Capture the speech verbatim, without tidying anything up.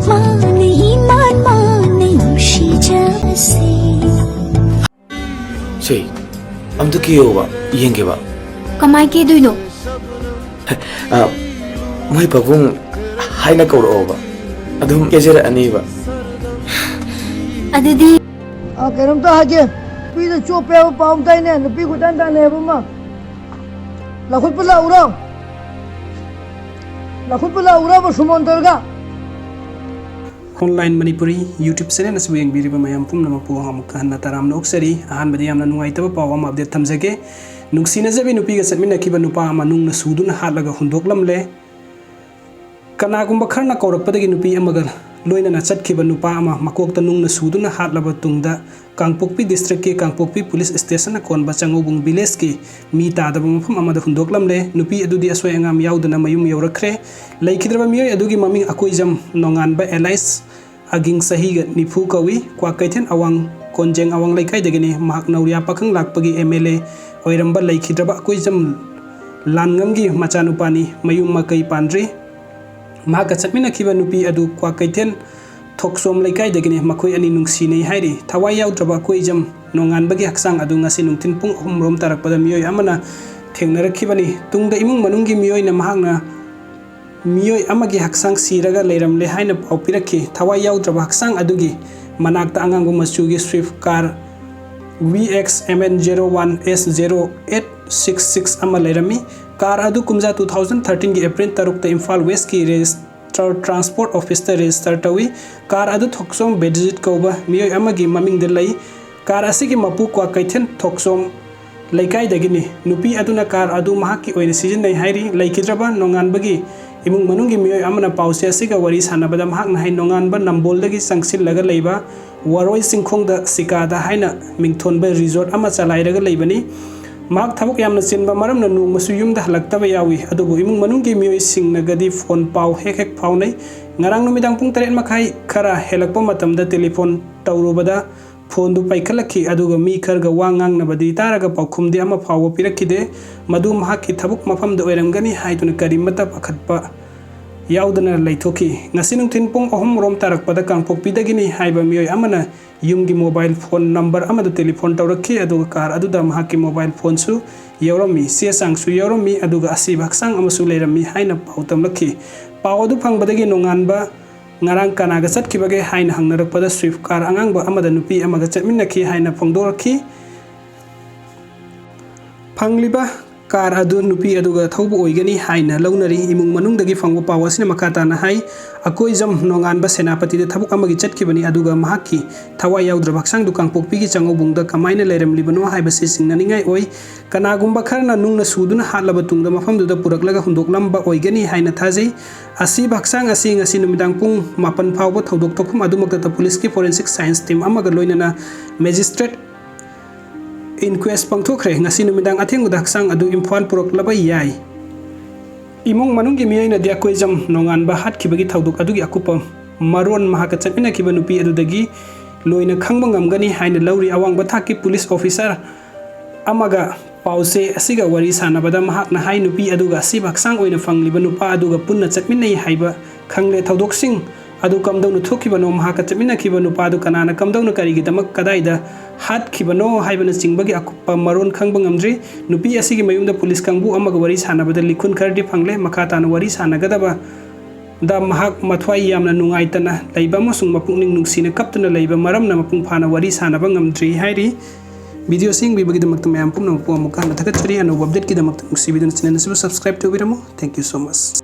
ꯃꯥꯅ ꯏꯃꯥꯟ ꯃꯥꯅ ꯅꯨꯡꯁꯤꯖꯕꯁꯦ꯫ ꯁꯦ, ꯑꯝꯇ ꯀꯦꯌꯣꯕ, ꯌꯦꯡꯒꯦꯕ꯫ ꯀꯃꯥꯏ ꯀꯦꯗꯣꯏꯅꯣ? ꯑ, ꯃꯣꯏ ꯄꯥꯕꯨꯡ ꯍꯥꯏꯅ ꯀꯧꯔꯛꯑꯣꯕ, ꯑꯗꯨꯝ ꯀꯦꯖꯔꯛꯑꯅꯤꯕ꯫ ꯑꯗꯨꯗꯤ ꯑ, ꯀꯩꯅꯣꯝꯇ ꯍꯥꯏꯒꯦ꯫ ꯅꯨꯄꯤꯗ ꯆꯣꯞꯄꯦ ꯍꯥꯏꯕ ꯄꯥꯎ ꯑꯃ ꯇꯥꯏꯅꯦ, ꯅꯨꯄꯤ ꯀꯣꯏꯇꯥꯟ ꯇꯥꯟꯅꯩ ꯍꯥꯏꯕ ꯑꯃ꯫ ꯂꯧꯈꯠꯄ ꯂꯥꯛꯎꯔꯣ? ꯂꯧꯈꯠꯄ ꯂꯥꯛꯎꯔꯕ ꯁꯨꯃꯣꯟ ꯇꯧꯔꯒ? Online Manipuri YouTube channel ꯑꯁꯤꯕꯨ ꯌꯦꯡꯕꯤꯔꯤꯕ ꯃꯌꯥꯝ ꯄꯨꯝꯅꯃꯛꯄꯨ ꯑꯃꯨꯛꯀ ꯍꯟꯅ ꯇꯔꯥꯝꯅ ꯑꯣꯛꯆꯔꯤ꯫ ꯑꯍꯥꯟꯕꯗ ꯌꯥꯝꯅ ꯅꯨꯡꯉꯥꯏꯇꯕ ꯄꯥꯎ ꯑꯃ update ꯊꯝꯖꯒꯦ꯫ ꯅꯨꯡꯁꯤꯅꯖꯕꯤ ꯅꯨꯄꯤꯒ ꯆꯠꯃꯤꯟꯅꯈꯤꯕ ꯅꯨꯄꯥ ꯑꯃ ꯅꯨꯡꯅ ꯁꯨꯗꯨꯅ ꯍꯥꯠꯂꯒ ꯍꯨꯟꯗꯣꯛꯂꯝꯂꯦ꯫ ꯀꯅꯥꯒꯨꯝꯕ ꯈꯔꯅ ꯀꯧꯔꯛꯄꯗꯒꯤ ꯅꯨꯄꯤ ꯑꯃꯒ ꯂꯣꯏꯅꯅ ꯆꯠꯈꯤꯕ ꯅꯨꯄꯥ ꯑꯃ ꯃꯀꯣꯛꯇ ꯅꯨꯡꯅ ꯁꯨꯗꯨꯅ ꯍꯥꯠꯂꯕ ꯇꯨꯡꯗ, ꯀꯥꯡꯄꯣꯛꯄꯤ district ꯀꯤ ꯀꯥꯡꯄꯣꯛꯄꯤ police station ꯅ ꯀꯣꯟꯕ ꯆꯉꯧꯕꯨꯡ village ꯀꯤ ꯃꯤ ꯇꯥꯗꯕ ꯃꯐꯝ ꯑꯃꯗ ꯍꯨꯟꯗꯣꯛꯂꯝꯂꯦ꯫ ꯅꯨꯄꯤ ꯑꯗꯨꯗꯤ ꯑꯁꯣꯏ ꯑꯉꯥꯝ ꯌꯥꯎꯗꯅ ꯃꯌꯨꯝ ꯌꯧꯔꯛꯈ꯭ꯔꯦ꯫ ꯂꯩꯈꯤꯗ꯭ꯔꯕ ꯃꯤꯑꯣꯏ ꯑꯗꯨꯒꯤ ꯃꯃꯤꯡ ꯑꯀꯣꯏꯖꯝ ꯅꯣꯡꯉꯥꯟꯕ alias ꯑꯒꯤꯡ, ꯆꯍꯤꯒ ꯅꯤꯐꯨ ꯀꯧꯏ꯫ ꯀ꯭ꯋꯥꯀꯩꯊꯦꯜ ꯑꯋꯥꯡ ꯀꯣꯟꯖꯦꯡ ꯑꯋꯥꯡ ꯂꯩꯀꯥꯏꯗꯒꯤꯅꯤ꯫ ꯃꯍꯥꯛ ꯅꯧꯔꯤꯌꯥ ꯄꯥꯈꯪ ꯂꯥꯛꯄꯒꯤ MLA ꯑꯣꯏꯔꯝꯕ ꯂꯩꯈꯤꯗ꯭ꯔꯕ ꯑꯀꯣꯏꯖꯝ ꯂꯥꯟꯉꯝꯒꯤ ꯃꯆꯥꯅꯨꯄꯥꯅꯤ꯫ ꯃꯌꯨꯝ ꯃꯀꯩ ꯄꯥꯟꯗ꯭ꯔꯤ꯫ ꯃꯍꯥꯛꯀ ꯆꯠꯃꯤꯟꯅꯈꯤꯕ ꯅꯨꯄꯤ ꯑꯗꯨ ꯀ꯭ꯋꯥꯀꯩꯊꯦꯜ ꯊꯣꯛꯆꯣꯝ ꯂꯩꯀꯥꯏꯗꯒꯤꯅꯤ꯫ ꯃꯈꯣꯏ ꯑꯅꯤ ꯅꯨꯡꯁꯤꯅꯩ ꯍꯥꯏꯔꯤ꯫ ꯊꯋꯥꯏ ꯌꯥꯎꯗ꯭ꯔꯕ ꯑꯀꯣꯏꯖꯝ ꯅꯣꯡꯉꯥꯟꯕꯒꯤ ꯍꯛꯆꯥꯡ ꯑꯗꯨ ꯉꯁꯤ ꯅꯨꯡꯊꯤꯜ ꯄꯨꯡ ꯑꯍꯨꯝ ꯔꯣꯝ ꯇꯥꯔꯛꯄꯗ ꯃꯤꯑꯣꯏ ꯑꯃꯅ ꯊꯦꯡꯅꯔꯛꯈꯤꯕꯅꯤ꯫ ꯇꯨꯡꯗ ꯏꯃꯨꯡ ꯃꯅꯨꯡꯒꯤ ꯃꯤꯑꯣꯏꯅ ꯃꯍꯥꯛꯅ ꯃꯤꯑꯣꯏ ꯑꯃꯒꯤ ꯍꯛꯆꯥꯡ ꯁꯤꯔꯒ ꯂꯩꯔꯝꯂꯦ ꯍꯥꯏꯅ ꯄꯥꯎ ꯄꯤꯔꯛꯈꯤ꯫ ꯊꯋꯥꯏ ꯌꯥꯎꯗ꯭ꯔꯕ ꯍꯛꯆꯥꯡ ꯑꯗꯨꯒꯤ ꯃꯅꯥꯛꯇ ꯑꯉꯥꯡꯕ ꯃꯆꯨꯒꯤ Swift car V X M N zero one S zero eight six six ꯑꯃ ꯂꯩꯔꯝꯃꯤ꯫ Car ꯑꯗꯨ ꯀꯨꯝꯖꯥ two thousand thirteen ꯒꯤ April ꯇꯔꯨꯛꯇ ꯏꯝꯐꯥꯜ West ꯀꯤ register transport office ꯇ register ꯇꯧꯏ꯫ Car ꯑꯗꯨ ꯊꯣꯛꯆꯣꯝ ꯕꯦꯗꯖꯤꯠ ꯀꯧꯕ ꯃꯤꯑꯣꯏ ꯑꯃꯒꯤ ꯃꯃꯤꯡꯗ ꯂꯩ꯫ Car ꯑꯁꯤꯒꯤ ꯃꯄꯨ ꯀ꯭ꯋꯥꯀꯩꯊꯦꯜ ꯊꯣꯛꯆꯣꯝ ꯂꯩꯀꯥꯏꯗꯒꯤꯅꯤ꯫ ꯅꯨꯄꯤ ꯑꯗꯨꯅ car ꯑꯗꯨ ꯃꯍꯥꯛꯀꯤ ꯑꯣꯏꯅ ꯁꯤꯖꯤꯟꯅꯩ ꯍꯥꯏꯔꯤ꯫ ꯂꯩꯈꯤꯗ꯭ꯔꯕ ꯅꯣꯡꯉꯥꯟꯕꯒꯤ ꯏꯃꯨꯡ ꯃꯅꯨꯡꯒꯤ ꯃꯤꯑꯣꯏ ꯑꯃꯅ ꯄꯥꯎꯆꯦ ꯑꯁꯤꯒ ꯋꯥꯔꯤ ꯁꯥꯟꯅꯕꯗ ꯃꯍꯥꯛꯅ ꯍꯥꯏ, ꯅꯣꯡꯉꯥꯟꯕ ꯅꯝꯕꯣꯜꯗꯒꯤ ꯆꯪꯁꯤꯜꯂꯒ ꯂꯩꯕ ꯋꯥꯔꯣꯏ ꯆꯤꯡꯈꯣꯡꯗ ꯁꯤꯀꯥꯗ ꯍꯥꯏꯅ ꯃꯤꯡꯊꯣꯟꯕ resort ꯑꯃ ꯆꯂꯥꯏꯔꯒ ꯂꯩꯕꯅꯤ꯫ ꯃꯍꯥꯛ ꯊꯕꯛ ꯌꯥꯝꯅ ꯆꯤꯟꯕ ꯃꯔꯝꯅ ꯅꯣꯡꯃꯁꯨ ꯌꯨꯝꯗ ꯍꯜꯂꯛꯇꯕ ꯌꯥꯎꯏ꯫ ꯑꯗꯨꯕꯨ ꯏꯃꯨꯡ ꯃꯅꯨꯡꯒꯤ ꯃꯤꯑꯣꯏꯁꯤꯡꯅꯒꯗꯤ phone ꯄꯥꯎ ꯍꯦꯛ ꯍꯦꯛ ꯐꯥꯎꯅꯩ꯫ ꯉꯔꯥꯡ ꯅꯨꯃꯤꯗꯥꯡ ꯄꯨꯡ ꯇꯔꯦꯠ ꯃꯈꯥꯏ ꯈꯔ ꯍꯦꯜꯂꯛꯄ ꯃꯇꯝꯗ telephone ꯇꯧꯔꯨꯕꯗ phone ꯗꯨ ꯄꯥꯏꯈꯠꯂꯛꯈꯤ, ꯑꯗꯨꯒ ꯃꯤ ꯈꯔꯒ ꯋꯥ ꯉꯥꯡꯅꯕꯗꯤ ꯇꯥꯔꯒ ꯄꯥꯎꯈꯨꯝꯗꯤ ꯑꯃ ꯐꯥꯎꯕ ꯄꯤꯔꯛꯈꯤꯗꯦ꯫ ꯃꯗꯨ ꯃꯍꯥꯛꯀꯤ ꯊꯕꯛ ꯃꯐꯝꯗ ꯑꯣꯏꯔꯝꯒꯅꯤ ꯍꯥꯏꯗꯨꯅ ꯀꯔꯤꯃꯠꯇ ꯄꯥꯈꯠꯄ ꯌꯥꯎꯗꯅ ꯂꯩꯊꯣꯛꯈꯤ꯫ ꯉꯁꯤ ꯅꯨꯡꯊꯤꯜ ꯄꯨꯡ ꯑꯍꯨꯝ ꯔꯣꯝ ꯇꯥꯔꯛꯄꯗ ꯀꯥꯡꯄꯣꯛꯄꯤꯗꯒꯤꯅꯤ ꯍꯥꯏꯕ ꯃꯤꯑꯣꯏ ꯑꯃꯅ ꯌꯨꯝꯒꯤ mobile phone number ꯑꯃꯗ telephone ꯇꯧꯔꯛꯈꯤ, ꯑꯗꯨꯒ car ꯑꯗꯨꯗ ꯃꯍꯥꯛꯀꯤ mobile phoneꯁꯨ ꯌꯥꯎꯔꯝꯃꯤ, ꯆꯦ ꯆꯥꯡꯁꯨ ꯌꯥꯎꯔꯝꯃꯤ, ꯑꯗꯨꯒ ꯑꯁꯤꯕ ꯍꯛꯆꯥꯡ ꯑꯃꯁꯨ ꯂꯩꯔꯝꯃꯤ ꯍꯥꯏꯅ ꯄꯥꯎ ꯇꯝꯂꯛꯈꯤ꯫ ꯄꯥꯎ ꯑꯗꯨ ꯐꯪꯕꯗꯒꯤ ꯅꯣꯡꯉꯥꯟꯕ ꯉꯔꯥꯡ ꯀꯅꯥꯒ ꯆꯠꯈꯤꯕꯒꯦ ꯍꯥꯏꯅ ꯍꯪꯅꯔꯛꯄꯗ Swift car ꯑꯉꯥꯡꯕ ꯑꯃꯗ ꯅꯨꯄꯤ ꯑꯃꯒ ꯆꯠꯃꯤꯟꯅꯈꯤ ꯍꯥꯏꯅ ꯐꯣꯡꯗꯣꯔꯛꯈꯤ꯫ ꯐꯪꯂꯤꯕ car ꯑꯗꯨ ꯅꯨꯄꯤ ꯑꯗꯨꯒ ꯊꯧꯕ ꯑꯣꯏꯒꯅꯤ ꯍꯥꯏꯅ ꯂꯧꯅꯔꯤ꯫ ꯏꯃꯨꯡ ꯃꯅꯨꯡꯗꯒꯤ ꯐꯪꯕ ꯄꯥꯎ ꯑꯁꯤꯅ ꯃꯈꯥ ꯇꯥꯅ ꯍꯥꯏ, ꯑꯀꯣꯏꯖꯝ ꯅꯣꯡꯉꯥꯟꯕ ꯁꯦꯅꯥꯄꯇꯤꯗ ꯊꯕꯛ ꯑꯃꯒꯤ ꯆꯠꯈꯤꯕꯅꯤ, ꯑꯗꯨꯒ ꯃꯍꯥꯛꯀꯤ ꯊꯋꯥꯏ ꯌꯥꯎꯗ꯭ꯔꯕ ꯍꯛꯆꯥꯡꯗꯨ ꯀꯥꯡꯄꯣꯛꯄꯤꯒꯤ ꯆꯥꯉꯧꯕꯨꯡꯗ ꯀꯃꯥꯏꯅ ꯂꯩꯔꯝꯂꯤꯕꯅꯣ ꯍꯥꯏꯕꯁꯤ ꯆꯤꯡꯅꯅꯤꯡꯉꯥꯏ ꯑꯣꯏ꯫ ꯀꯅꯥꯒꯨꯝꯕ ꯈꯔꯅ ꯅꯨꯡꯅ ꯁꯨꯗꯨꯅ ꯍꯥꯠꯂꯕ ꯇꯨꯡꯗ ꯃꯐꯝꯗꯨꯗ ꯄꯨꯔꯛꯂꯒ ꯍꯨꯟꯗꯣꯛꯂꯝꯕ ꯑꯣꯏꯒꯅꯤ ꯍꯥꯏꯅ ꯊꯥꯖꯩ꯫ ꯑꯁꯤꯕ ꯍꯛꯆꯥꯡ ꯑꯁꯤ ꯉꯁꯤ ꯅꯨꯃꯤꯗꯥꯡ ꯄꯨꯡ ꯃꯥꯄꯟ ꯐꯥꯎꯕ ꯊꯧꯗꯣꯛ ꯊꯣꯛꯐꯝ ꯑꯗꯨꯃꯛꯇꯗ policeꯀꯤ forensic science team ꯑꯃꯒ ꯂꯣꯏꯅꯅ magistrate inquest ꯄꯥꯡꯊꯣꯛꯈ꯭ꯔꯦ꯫ ꯉꯁꯤ ꯅꯨꯃꯤꯗꯥꯡ ꯑꯊꯦꯡꯕꯗ ꯍꯛꯆꯥꯡ ꯑꯗꯨ ꯏꯝꯐꯥꯜ ꯄꯨꯔꯛꯂꯕ ꯌꯥꯏ꯫ ꯏꯃꯨꯡ ꯃꯅꯨꯡꯒꯤ ꯃꯤꯑꯣꯏꯅꯗꯤ ꯑꯀꯣꯏꯖꯝ ꯅꯣꯡꯉꯥꯟꯕ ꯍꯥꯠꯈꯤꯕꯒꯤ ꯊꯧꯗꯣꯛ ꯑꯗꯨꯒꯤ ꯑꯀꯨꯞꯄ ꯃꯔꯣꯟ ꯃꯍꯥꯛꯀ ꯆꯠꯃꯤꯟꯅꯈꯤꯕ ꯅꯨꯄꯤ ꯑꯗꯨꯗꯒꯤ ꯂꯣꯏꯅ ꯈꯪꯕ ꯉꯝꯒꯅꯤ ꯍꯥꯏꯅ ꯂꯧꯔꯤ꯫ ꯑꯋꯥꯡꯕ ꯊꯥꯛꯀꯤ police officer ꯑꯃꯒ ꯄꯥꯎꯆꯦ ꯑꯁꯤꯒ ꯋꯥꯔꯤ ꯁꯥꯟꯅꯕꯗ ꯃꯍꯥꯛꯅ ꯍꯥꯏ, ꯅꯨꯄꯤ ꯑꯗꯨꯒ ꯑꯁꯤꯕ ꯍꯛꯆꯥꯡ ꯑꯣꯏꯅ ꯐꯪꯂꯤꯕ ꯅꯨꯄꯥ ꯑꯗꯨꯒ ꯄꯨꯟꯅ ꯆꯠꯃꯤꯟꯅꯩ ꯍꯥꯏꯕ ꯈꯪꯂꯦ꯫ ꯊꯧꯗꯣꯛꯁꯤꯡ ꯑꯗꯨ ꯀꯝꯗꯧꯅ ꯊꯣꯛꯈꯤꯕꯅꯣ, ꯃꯍꯥꯛꯀ ꯆꯠꯃꯤꯟꯅꯈꯤꯕ ꯅꯨꯄꯥ ꯑꯗꯨ ꯀꯅꯥꯅ ꯀꯝꯗꯧꯅ ꯀꯔꯤꯒꯤꯗꯃꯛ ꯀꯗꯥꯏꯗ ꯍꯥꯠꯈꯤꯕꯅꯣ ꯍꯥꯏꯕꯅꯆꯤꯡꯕꯒꯤ ꯑꯀꯨꯞꯄ ꯃꯔꯣꯟ ꯈꯪꯕ ꯉꯝꯗ꯭ꯔꯤ꯫ ꯅꯨꯄꯤ ꯑꯁꯤꯒꯤ ꯃꯌꯨꯝꯗ police ꯀꯥꯡꯕꯨ ꯑꯃꯒ ꯋꯥꯔꯤ ꯁꯥꯟꯅꯕꯗ ꯂꯤꯈꯨꯟ ꯈꯔꯗꯤ ꯐꯪꯂꯦ꯫ ꯃꯈꯥ ꯇꯥꯅ ꯋꯥꯔꯤ ꯁꯥꯟꯅꯒꯗꯕꯗ ꯃꯍꯥꯛ ꯃꯊ꯭ꯋꯥꯏ ꯌꯥꯝꯅ ꯅꯨꯡꯉꯥꯏꯇꯅ ꯂꯩꯕ ꯑꯃꯁꯨꯡ ꯃꯄꯨꯛꯅꯤꯡ ꯅꯨꯡꯁꯤꯅ ꯀꯞꯇꯨꯅ ꯂꯩꯕ ꯃꯔꯝꯅ ꯃꯄꯨꯡ ꯐꯥꯅ ꯋꯥꯔꯤ ꯁꯥꯟꯅꯕ ꯉꯝꯗ꯭ꯔꯤ ꯍꯥꯏꯔꯤ꯫ Video ꯑꯁꯤ ꯌꯦꯡꯕꯤꯕꯒꯤꯗꯃꯛꯇ ꯃꯌꯥꯝ ꯄꯨꯝꯅꯃꯛꯄꯨ ꯑꯃꯨꯛꯀ ꯍꯟꯅ ꯊꯥꯒꯠꯆꯔꯤ꯫ ꯑꯅꯧꯕ updateꯀꯤꯗꯃꯛꯇ ꯅꯨꯡꯁꯤꯕꯤꯗꯨꯅ channel ꯑꯁꯤꯕꯨ subscribe ꯇꯧꯕꯤꯔꯝꯃꯨ꯫ Thank you so much꯫